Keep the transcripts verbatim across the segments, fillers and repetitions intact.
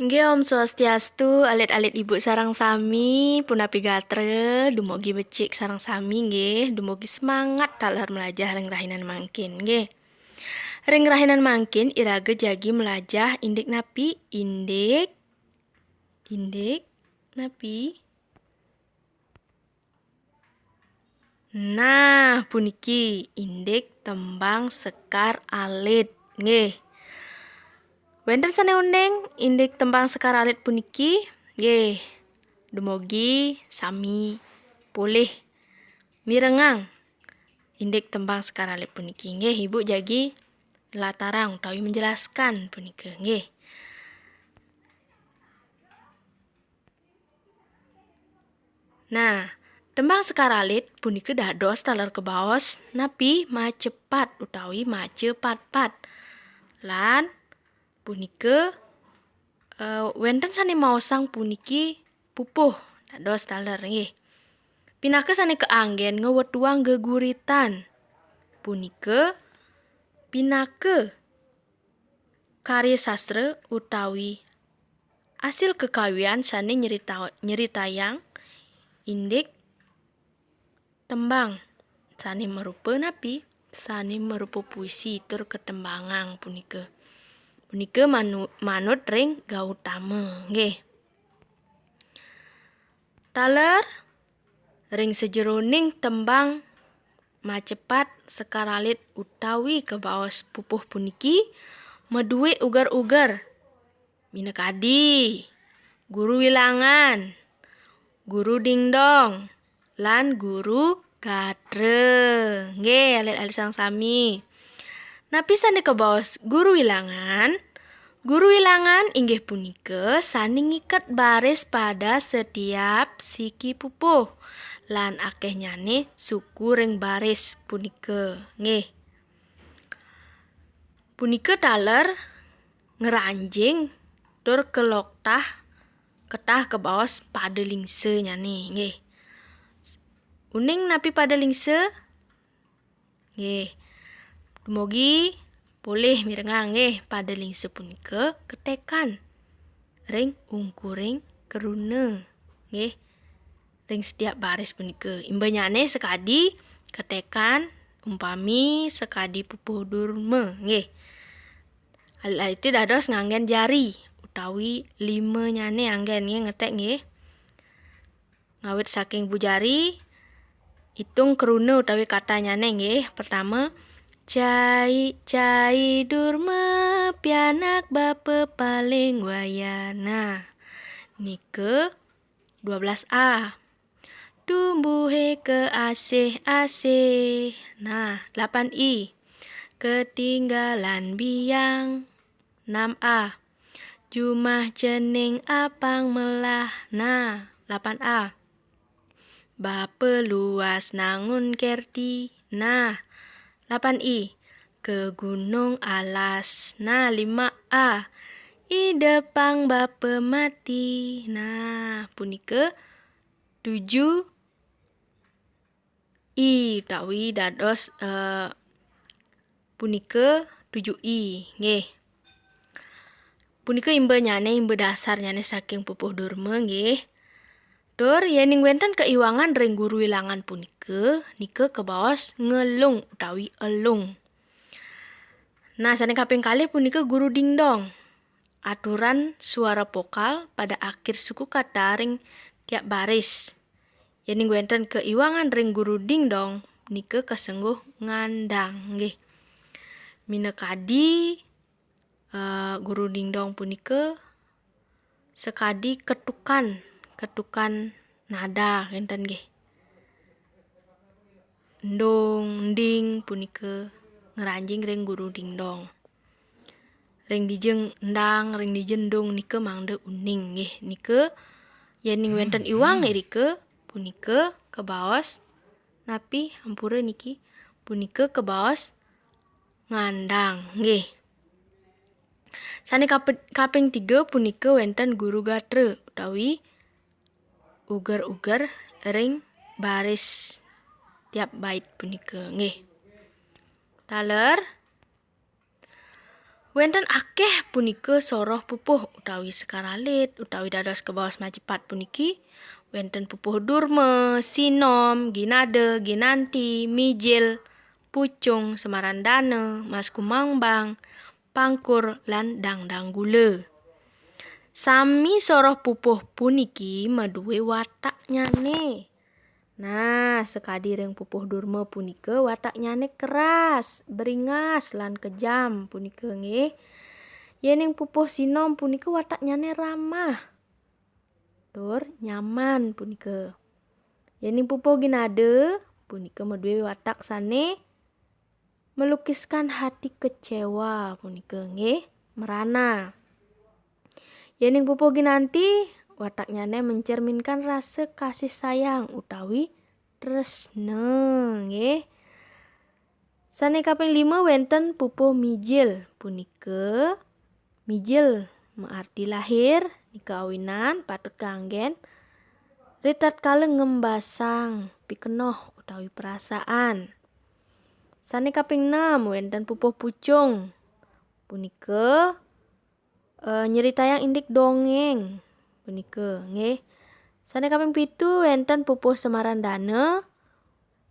Nggih, Om Swastiastu, alit-alit ibu sareng sami, punapi gatra, dumugi becik sareng sami nggih, dumugi semangat taler melajah ring rahinan mangkin nggih. Ring rahinan mangkin iraga jagi melajah indik napi? Indik, indik napi? Nah, puniki indik tembang sekar alit nggih. Wenten sane uning indik tembang sekar alit puniki? Nggih. Dumugi sami polih mirengang indik tembang sekar alit puniki nggih. Ibu jagi latarang utawi menjelaskan punika nggih. Nah, tembang sekar alit punika dados taler kabaos napi? Macepat utawi maca patpat. Lan punika, eh, wenten sane maosang puniki pupuh dados taler nggih. Pinaka sane kaanggen ngwetuang geguritan. Punika, pinaka karya sastra utawi asil kekawian sane nyerita-, nyeritayang indik tembang sane marupa napi? Sane marupa puisi tur katembangang punika. Punika manu-, manut ring Gautama nggih. Taler ring sajeroning tembang macepat sekar alit utawi kabaos pupuh puniki madue uger-uger. Minakadi, guru wilangan, guru dingdong, lan guru gatra. Nggih, alit-alit sareng sami. Napi sane kabaos guru wilangan? Guru wilangan inggih punika sane ngiket baris pada setiap siki pupuh, lan akehnyane suku ring baris punika. Nggih. Punika taler ngranjing tur kaloktah ketah kabaos pada lingsa nyane, nggih. Uning napi pada lingsa? Nggih. Dumugi polih mirengang nggih, pada lingsa punika ketekan ring ungkuring kruna. Nggih. Ring setiap baris punika. Imbanyane sakadi ketekan, umpami sakadi pupuh durma. Nggih. Alit-alite dados nganggen jari utawi limanyane anggen nggih ngetek nggih. Ngawit saking bujari, itung kruna utawi katanyane nggih. Pertama, cai, cai durma pianak bapa paling wayah. Nah, nika dua belas A. Tumbuhe keasih-asih. Nah, delapan I. Ketinggalan biang. Enam A. Jumah cening apang melah. Nah, delapan A. Bapa luas nangun kerti. Nah, delapan I. Ke gunung alas. Nah, lima A. Idepang bapa mati. Nah, punika tujuh I utawi dados, eh, punika tujuh I, nggih. Punika imbanyane, imba dasarnyane saking pupuh durma, nggih. Tur yening wenten kaiwangan ring guru wilangan punika, nika kabaos ngelung utawi elung. Nah, sane kaping kalih punika guru dingdong. Aturan suara vokal pada akhir suku kata ring tiap baris. Yening wenten kaiwangan ring guru dingdong, nika kasengguh ngandang, nggih. Minakadi, eh, guru dingdong punika sakadi ketukan, ketukan nada, ngenten nggih. Endung, ending punika ngranjing ring guru dingdong. Ring dija endang, ring dija endung nika mangda uning nggih. Nika yening wenten iwang irika punika kabaos napi ampura niki? Punika kabaos ngandang nggih. Sane kape-, kaping tiga punika wenten guru gatra utawi uger-uger ring baris tiap bait punika nggih. Taler Wénten akéh punika soroh pupuh utawi sekar alit utawi dados kabaos macepat puniki. Wénten pupuh Durma, Sinom, Ginada, Ginanti, Mijil, Pucung, Semarandana, Mas Kumambang, Pangkur, lan Dangdang Gula. Sami soroh pupuh puniki madué wataknyané. Nah, sakadi ring pupuh Durma punika wataknyané keras, beringas, lan kejam punika nggih. Yéning pupuh Sinom punika wataknyané ramah, tur nyaman punika. Yéning pupuh Ginada punika madué watak sané melukiskan hati kecewa punika nggih, merana. Yéning pupuh Ginanti, wataknyané mencerminkan rasa kasih sayang utawi tresna nggih. Sané kaping lima wénten pupuh Mijil punika. Mijil maarti lahir, nika awinan patut kanggén ritatkala ngembasang pikenoh utawi perasaan. Sané kaping enam wénten pupuh Pucung. Punika, eh, nyeritayang indik dongéng. Punika, nggih. Sané kaping pitu wénten pupuh Semarandana.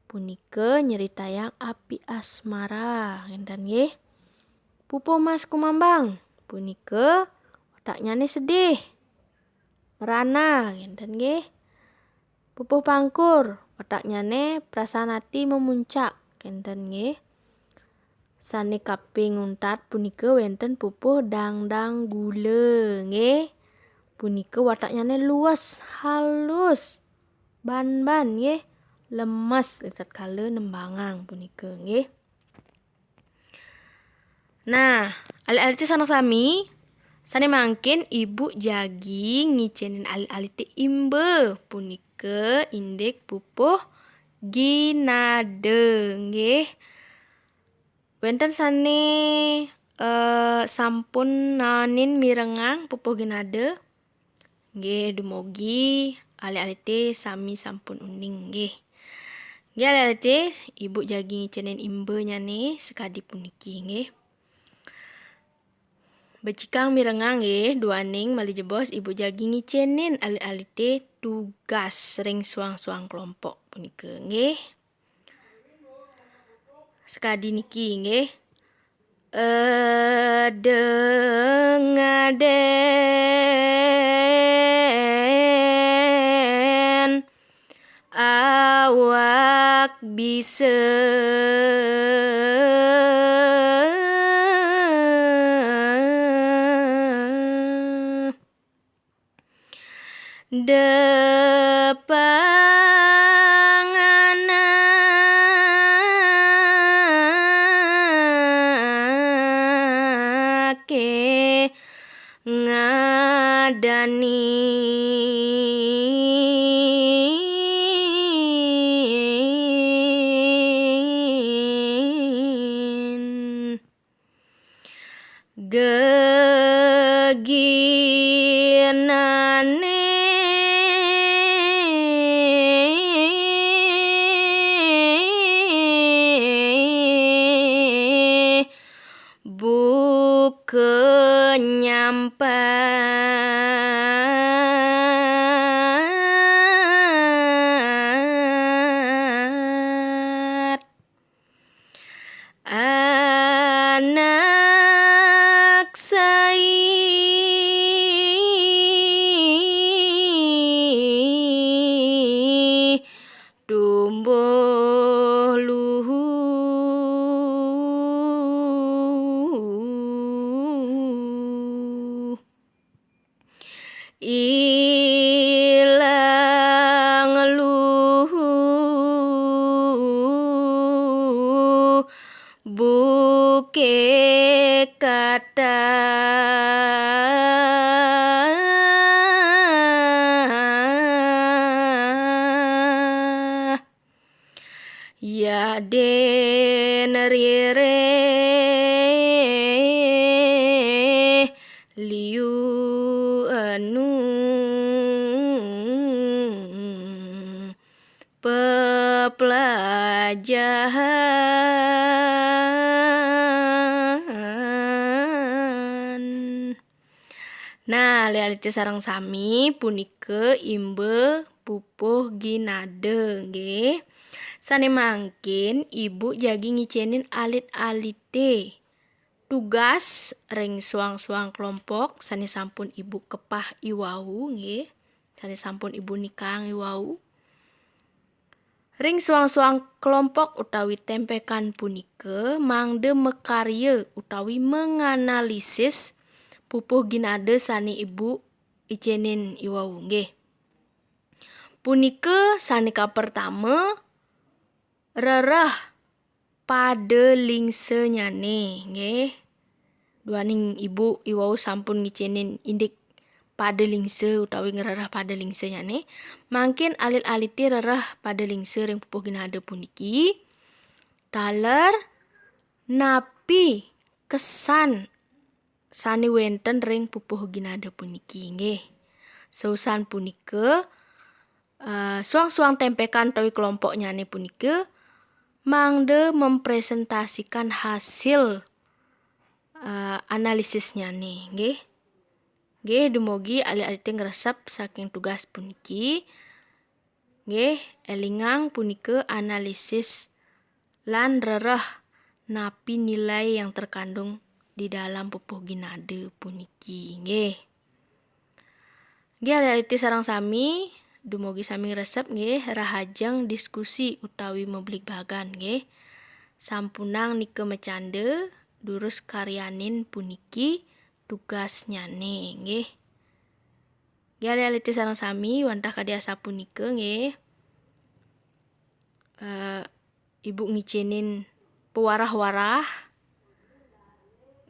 Punika nyeritayang api asmara, ngénten nggih. Pupuh Mas Kumambang. Punika wataknyané sedih. Merana, ngénten nggih. Pupuh Pangkur, wataknyané perasaan ati memuncak, ngénten nggih. Sané kaping untat punika wénten pupuh Dangdang Gula nggih. Punika wataknyané luwes, halus, banban nggih, lemes ritatkala nembangang punika nggih. Nah, alit-alité sareng sami, sané mangkin Ibu jagi ngicénin alit-alité imba punika indik pupuh Ginada nggih. Wénten sané, eh, sampun naenin mirengang pupuh Ginada? Nggih, dumugi alit-alité sami sampun uning nggih. Nggih, alit-alité, Ibu jagi ngicénin imbanyané sakadi puniki nggih. Becikang mirengang nggih, duaning malih jebos Ibu jagi ngicénin alit-alité tugas ring suang-suang kelompok punika nggih. Sakadi niki nggih. Eda ngadén awak bisa. Depanganaké ngadanin. Geginané buka nyampat. Anak sai tumbuh luhuh. Ilang luhuh buké kathah. Yadin ririh liu anu peplajahan. Nah, alit-alite sareng sami, punika imba pupuh ginada, nggih. Sane mangkin ibu jagi ngicénin alit-alite tugas ring suang-suang kelompok sane sampun ibu kepah iwau, nggih. Sane sampun ibu nikang iwau. Ring suang-suang kelompok utawi tempekan punika mangda makarya utawi menganalisis pupuh ginada sane ibu icénin iwau, nggih. Punika sane kapertama, rereh pada lingsenyane, nggih. Duaning ibu iwau sampun ngicénin indik pada lingse utawi ngrereh pada lingsenyane, mangkin alit-alite rereh pada lingse ring pupuh ginada puniki. Taler napi kesan sane wenten ring pupuh ginada puniki, nggih. Sausan punika, eh, suang-suang tempekan utawi kelompoknyane punika mangda mempresentasikan hasil, eh, analisisnyane, nggih. Nggih, dumugi alit-alite ngresep saking tugas puniki. Nggih, elingang punika analisis lan rereh napi nilai yang terkandung di dalam pupuh ginada puniki, nggih. Nggih, alit-alite sareng sami, dumugi sami ngresep, nggih, rahajeng diskusi utawi mabligbagan, nggih. Sampunang nika macanda, durus karyanin puniki tugasnyane, nggih. Nggih, alit-alite sareng sami, wantah kadi asapunika, nggih. Eh, Ibu ngicénin pawarah-warah,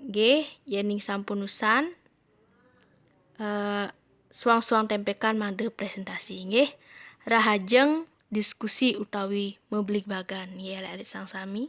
nggih, yening sampun usan, eh, suang-suang tempekan mangda presentasi, nggih. Rahajeng diskusi utawi mabligbagan, nggih, alit-alit sareng sami.